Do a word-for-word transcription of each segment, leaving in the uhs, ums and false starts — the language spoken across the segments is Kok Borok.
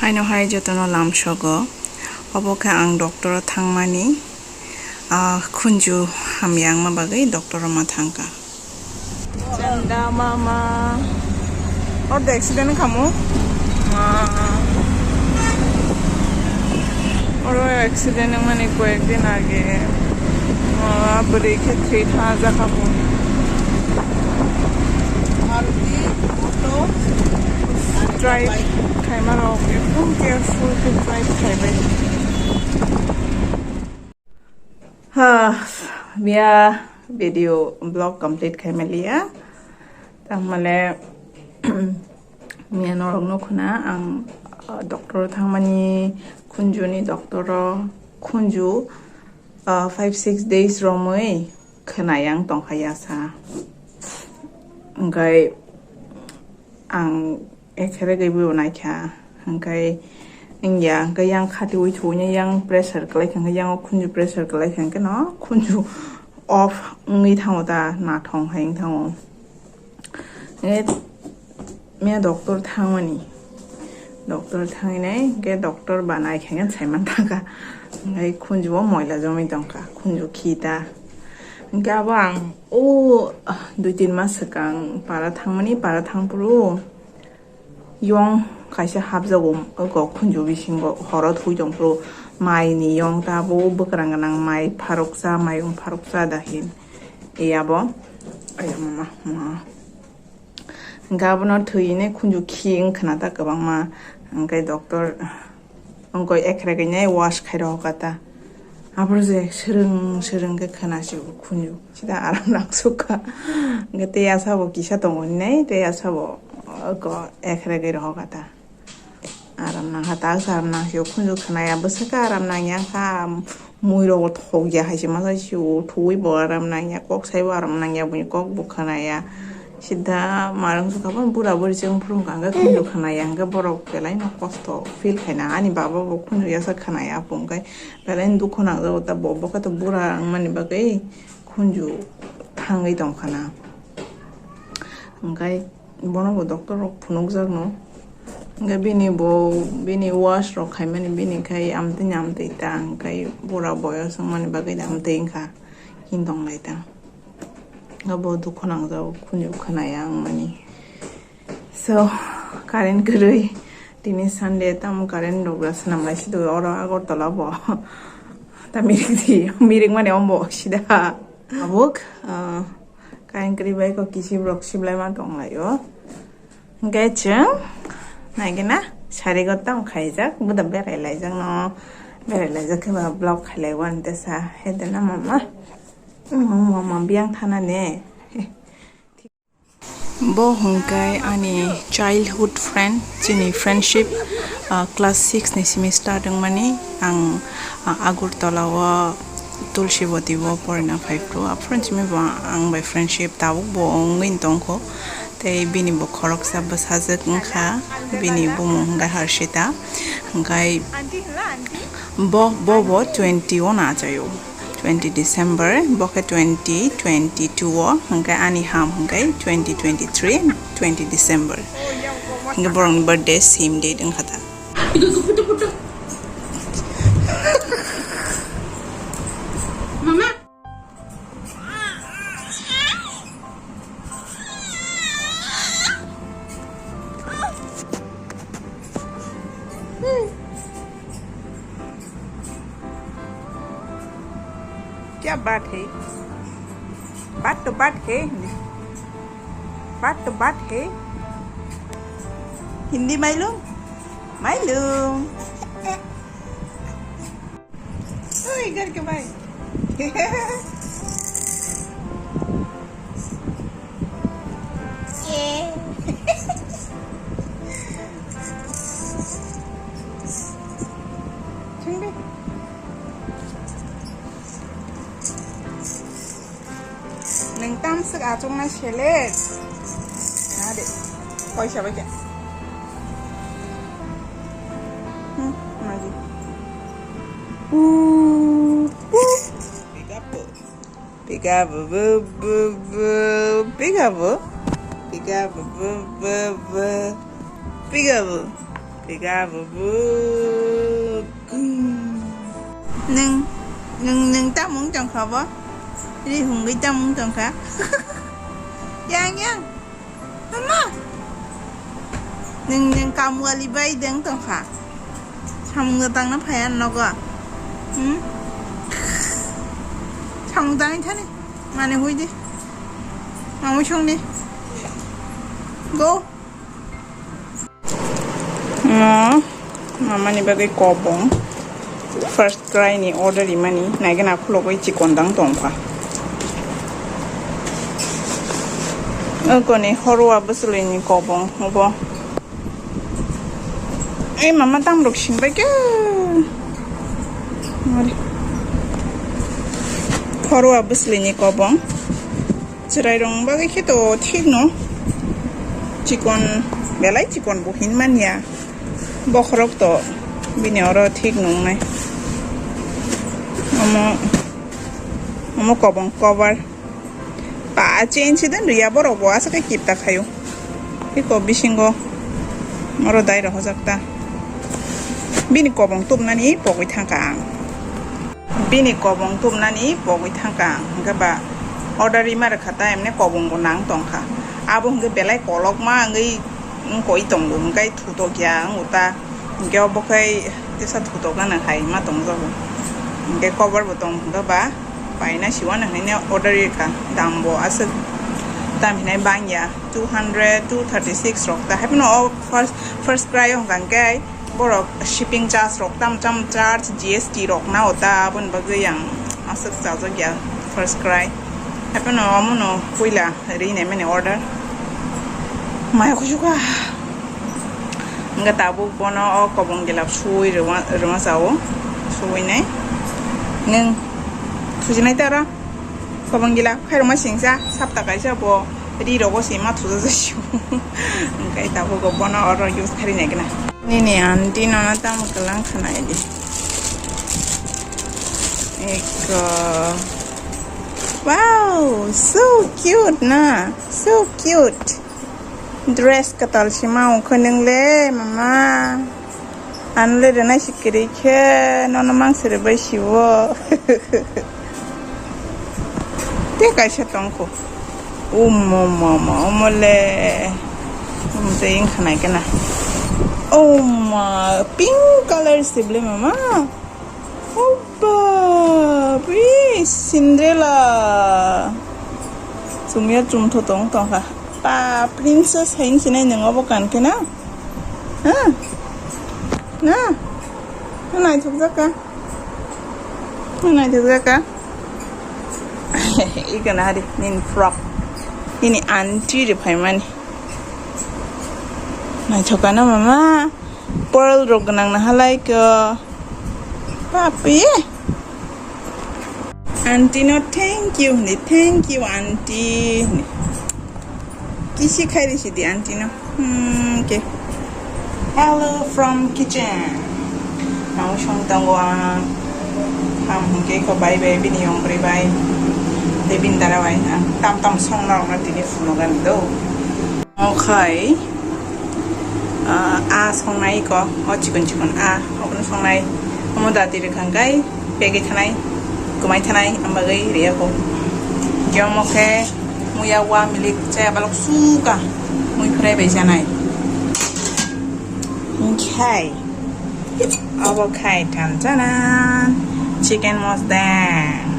Ano hai jotono lamsogo. Obo khe ang doctor o thangmani, ah, khunju hamya wngma bagwi doctor o ma thangkha. Chanda mama. Oro accident wngkha mo? Ma. Oro accident wngmani koyek din age. Ma, bwrwi khe thwi tha jakha bo. Maruti, auto, drive khaima rok ekdom careful khe drive khaibai. Ha, miya video blog complete khai maliya. Tamale miya norok no khuna ang, uh, doctor thangmani khunju ni doctor o khunju, uh, five six days romwi khwnayang tongkha yasa. Hwnkhe ang ekhere gaibo naikha, hwnkhe wngya, hwnkhe yang khatiui thuui yang pressure kwlai kha, hwnkhe yang khunju pressure kwlai kha, hwnkhe no khunju off wngwi thango ta, nathong hai wng thango. Hwnkhe miya doctor thangmani, doctor thanginai hwnkhe doctor ba naikha hwnkhe saiman thangkha, hwnkhe khunju o moila jomwi tongkha, khunju khi ta. Hwnkhe abo ang o dui tin mas swkang para thangmani, para thangphuru yong kaisa hapjago, oko khunju bisingo horo thui tongphuru mai ni yong ta abo bwkrang gwnang mai pharuksa, mayung pharuksa da hin. E abo, ayo mama, ma. Hwnkhe abono thwini khunju khi wng khna ta kwbangma, hwnkhe doctor wngkoi ekhere khe nai wash khai rw kha ta. Aboro je swrwng swrwng khe khna si o khunju. Sida aram nang sukha. Hwnkhe tei asabo kisa tongo hinwi tei asabo oko ekhere gwi rohor kha ta. Aram nang kha ta, aram nang si o khunju khna ya bwswk khe aram nang ya kha. Mui rok bo thok ya hai se masa si o thuwi bo aram nang ya, kok sai bo aram nang ya, buini kok bo khna ya. Sida marwng sukha bo bura buri chwng phuru wngkha hwnkhe khunju khna ya hwnkhe borok belai no kosto feel khaina. Ani baba bo khunju yasa khna ya aphuru hwnkhe belai no dukhu nang jago ta bo, bo khe to bura wngmani bagwi khunju thangwi tong khana. Hwnkhe bono bo doctor rok phunukjak no. Hwnkhe bini bo, bini wash rok khaimani bini khai amtwi ni amtwi ta hwnkhe bura boyos wngmani bagwi amtwi wngkha. Himtong lai ta. Abo dukhu nangjago, khunju khwnaya wngmani. So, current kwrwi, tini Sunday, tamo current rok da swnam lai si do, oro Agartala bo. Ta mirik di, mirik mani ombo sida. Abuk, ah, current kwrwi bai ko kisi borok siblai ma tong lai o. Hwnkhe chwng naigena sari gottam khaijak, buda berai laijak no, berai laijak khe ba vlog khailai wan tesa, hede na mama. Mama, mama, biyang thana ne. Bo hwnkhe ani childhood friend, chini friendship, ah, class six ni simi start wngmani. Ang, ah, Agartala o Tulsibati o porina phai phuru. Aphuru simi bo ang bai friendship tabuk bo wngwi tongkho. Tei bini bo khoroksa bwsajwk wngkha, bini bumung hwnkhe Harshita. Hwnkhe bo, bo bo twenty o nachaio. Twenty December, bo khe twenty twenty-two o, hwnkhe ani ham hwnkhe twenty twenty-three, twenty December. Hwnkhe borokni birthday same date wngkha ta. Mama. क्या बात है? बात तो बात है। बात तो बात है। हिंदी मालूम? मालूम। ओए, घर के भाई। ये। Chungde. Neng tam sik achung na sele. Na de. Koi sa ba kya? Hmm, magi. Pu, pu. Peekaboo. Peekaboo, boo, boo, boo. Peekaboo. Peekaboo, boo, boo, boo. Peekaboo. Tiga bubu. Nung, nung, nung tamung tongkha bo? Ri hungwi tamung tongkha? Yang, yang. Mama. Nung, nung kamwali bai deng tongkha. Samung tangna phaya nogo. Hmm? Samung tangwi thani. Mane hui di. Mamui song di. Go. No, mamani bagwi kobong. First cry ni order imani, naigena khulogwi chikon dang tongkha. Okoni horwa bwswlwi ni kobong obo. Ei mama tamrok singbai khe. Mari. Horwa bwswlwi ni kobong. Chwrairok bagwi khe to thik no. Chikon, belai chikon bo hinmanya. Bokhorok to bini oro thik nungnai. Omo, omo kobong cover. Pa change hidin riya borok bo aswk khe kipta khaio. Eko bisingo oro dai rohorjak ta. Bini kobong tubnani pogwi thangkha ang. Bini kobong tubnani pogwi thangkha ang, hwnkhe ba order rima rwkha ta, emne kobong bo nang tongkha. Abo hwnkhe belai kolokma wngwi wngkoi tongo, hwnkhe thutok ya wngo ta, hwnkhe obo khai tesa thutok gana hai ma tongjago, hwnkhe cover bo tong hwnkhe ba paina siwano hinwi order rikha, dam bo aswk, dam hinwi bangya two hundred, two thirty six rok ta, haiphano o first, first cry o hwnkha hwnkhe. Borok shipping charge rok tam tam charge G S T rok na o ta aboni bagwi ang aswk chajak ya first cry. Haphano omono puila ri nai mani order. Maya kuchuka. Nga tabuk bono o kobong gilap sui rwma, rwma sao. Sui nai. Nung sujinai tara. Kobong gila khairokma singsa sapta kaisa bo ri rogo se ma thuja jai sio. Hwnkhe tabuk bono oro use kharinai gana. Nini aunty nono tamo kwlang khana idi. Eko. Wow, so cute na, so cute. Dress katal sima ongkha nung le, mama. Ang le rwnai si kwrwi khe, nono mang se rwbai si o. Tei kaisa tongkho. Omo, mo, mo, omo le. Omo tei wngkha nai khe na. Oma, pink colour se ble, mama. Opa, pi Cinderella. Chumya chumtho tong tongkha. Pa, princess hai wngsinai nung obo kan khe na? Ha? Na? Na naithok jaka? Na naithok jaka? Iko na hari, nini frock. Nini aunty ri phaimani. Naithok ano mama. Pearl rok gwnang na halai ko. Papi. Aunty no thank you hindi. Thank you, aunty. Kisi khai risi di aunty no. Hmm, okay. Hello from kitchen. Ang song tango ang. Ham hingke ko bai bai bini yong bai bai. Debin dara bai. Tam tam song na rong na tini funo gan do. Omo khai, ah, a songnai ko, o chikon chikon a, obono songnai. Omo dati rwkha hwnkhe pegwi thanai, kwmai thanai, ang bagwi rwya kho. Hwnkhe omo khe muya wa milik chaya balok suka, mui phrai bai chanai. Hwnkhe obo khai thansa na chicken mosdang.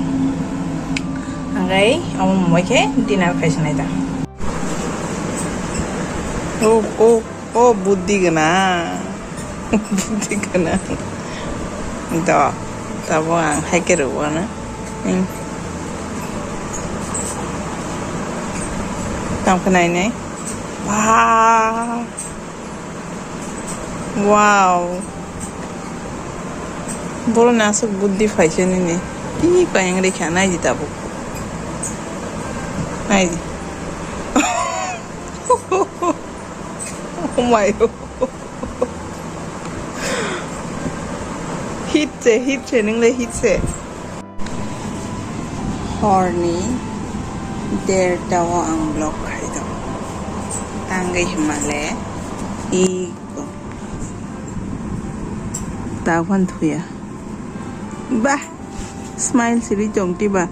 Hwnkhe omo mui khe dinner khai sanai da. O, o, o, buddhi gana. Buddhi gana. Do, tabo ang hai khe rwgo na. Hmm. Tamo khe nai nai. Wow. Wow. Borok ni aswk buddhi phaisa nini. Ih, kayang rikha, naidi tabuk. Naidi. Oh my God. Hit se, hit se, nung le hit se. Horni derta o ang vlog khai tongo. Tangwi hwnmale iko. Tao phan thuya. Bah, smile siri tong tiba.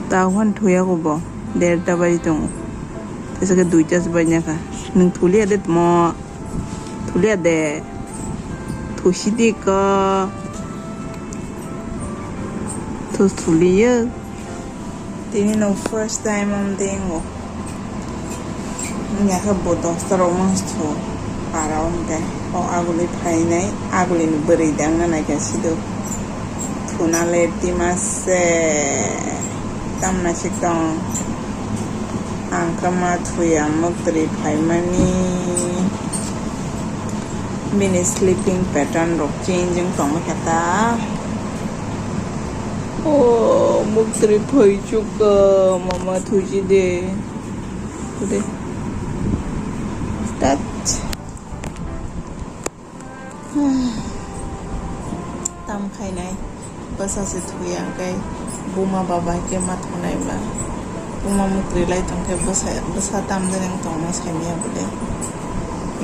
Tao phan thuya ko bo. Derta bari tongo. Tesa ke duita se banya ka. Nung thulia de mo. Thulia de. Thusi di ko. Thu thulia. Tini no first time am dengo. Nya khe bo dosta rok mangstho para o hwnkhe o aguli phainai aguli ni bwrwi dangna naikha sido thuna le tima se tamna sik tong ang khe ma thuya mwktwrwi phaimani bini sleeping pattern rok change wng tongma khe ta. Oh, muktrwi phaichuk, mama thuji de. Today. Start. Tam khainai. Bwsa se thuya khe buma baba khe ma thunai ba. Buma muktrwi lai tong khe bwsa, bwsa tam de nang tongma saimaya bwle.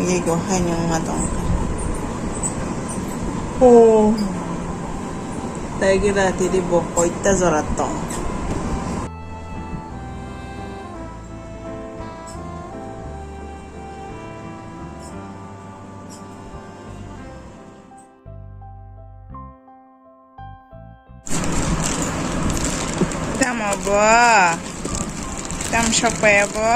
Ye go hai nang ma tong khe. Oh. Tei khe da tiri bo koita jora tong. Tamo bo? Tam sok pai abo?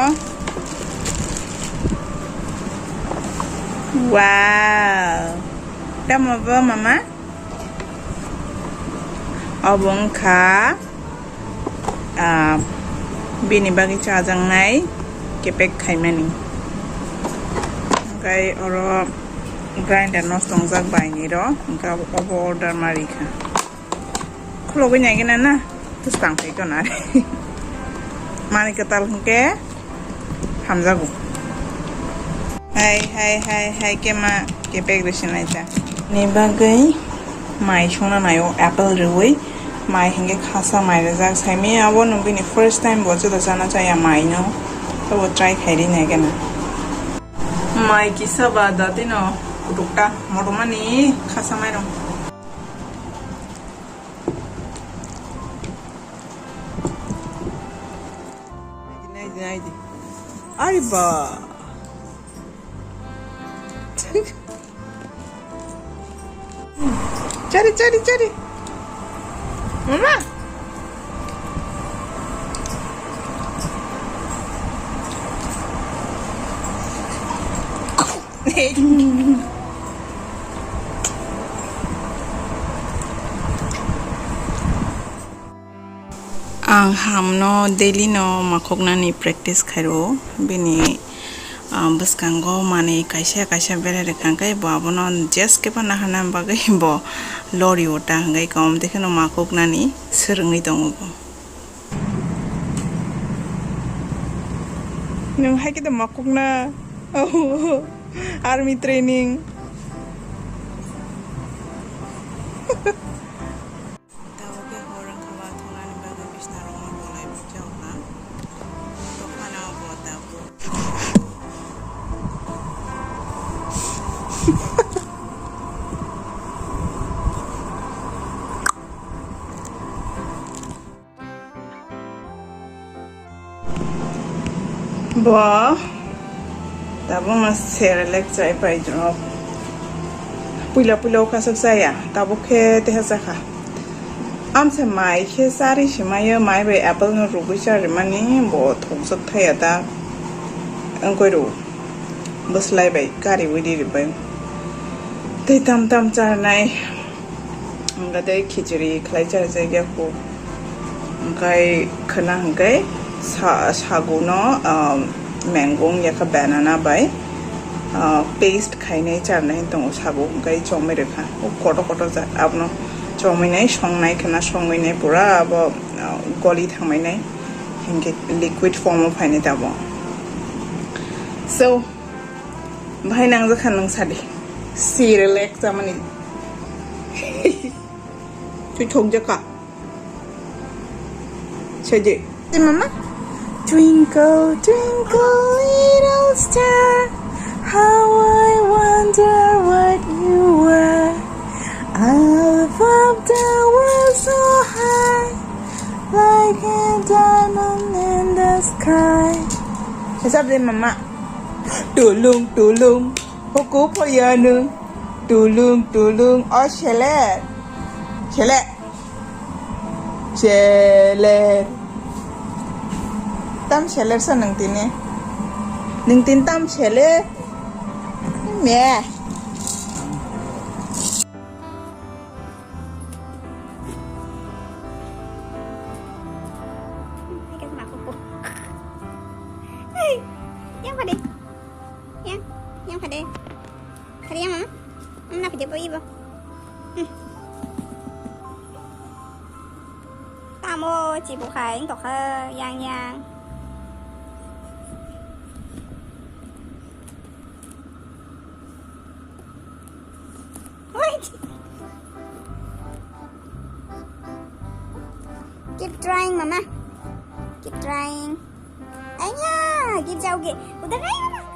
Wow. Tamo bo, mama? Obo wngkha, ah, bini bagwi chajaknai kepek khaimani. Hwnkhe oro grinder no tongjak bai ni ro, hwnkhe obo order ma rikha. Khulogwi naigwna na, twsang phai tonare. Mani kwtal hwnkhe. Hamjago. Hai, hai, hai, hai, kema, kepek rwsinai ta. Ni bagwi mai songna naio, apple rwui. Mai hinkhe khasa mai rwjak. Saimi abo no bini first time bo joto chana chaya mai no. Tobo try khai ri nai gana. Mai kisa ba datino kutukta, motomani khasa mai rong. Naidi, naidi, naidi. Ari ba. Chari, chari, chari. Mama. Ang hamno daily no makhuknani practice khairo, bini, ah, bwskango manwi kaisa kaisa berai rwkha, hwnkhe bo abono just khe phano naharna bagwi bo lori o ta, hwnkhe kom tei kheno makhuknani swrwngwi tongo bo. Nwng hai khe tongma kukna. Army training. Tabuk khe hor wngkha ba thulani bagwi bisna rokno bolai bukjak na. Dophano bo tabuk. Bo tabukno Cerelac chai pai rok. Puila puila o kasuk chaya, tabuk khe teha chakha. Amsa mai khe chari se maio, mai bai apple no rugui charimani bo thokjak thaya da. Wngkoi rw bwslai bai kariui riribai. Tei tam tam charnai. Hwnkhe tei khichiri khlai chajak ya kho. Hwnkhe khwna hwnkhe sa-, saguno, um, mango wngya kha banana bai, uh, paste khainai charnai tongo sagu hwnkhe chomwi rwkha. O kotor kotor jat abono chomwi nai songnai khwna songwi nai pura abo, uh, goli thangmai nai hwnkhe liquid form o phainai tabuk. So, bahai nangjakha nwng sadi. Cerelac chamani. Twi thokjakha. Sadi. Mama. Twinkle, twinkle, little star, how I wonder what you Hesab de mama. Tulung tulung, huku phoyanu. Tulung tulung, o seler. Seler. Seler. Tam seler sa nang tini. Nang tin tam seler. Me. Hey, yang pada. Yang, yang pada. Kari yang mama. Mama nak kerja apa ibu? Hmm. Tamo, cibu khai, tokha, yang, yang. Wait. Keep trying, mama. Keep trying. Aya, keep jaoge. Udah naik, mama.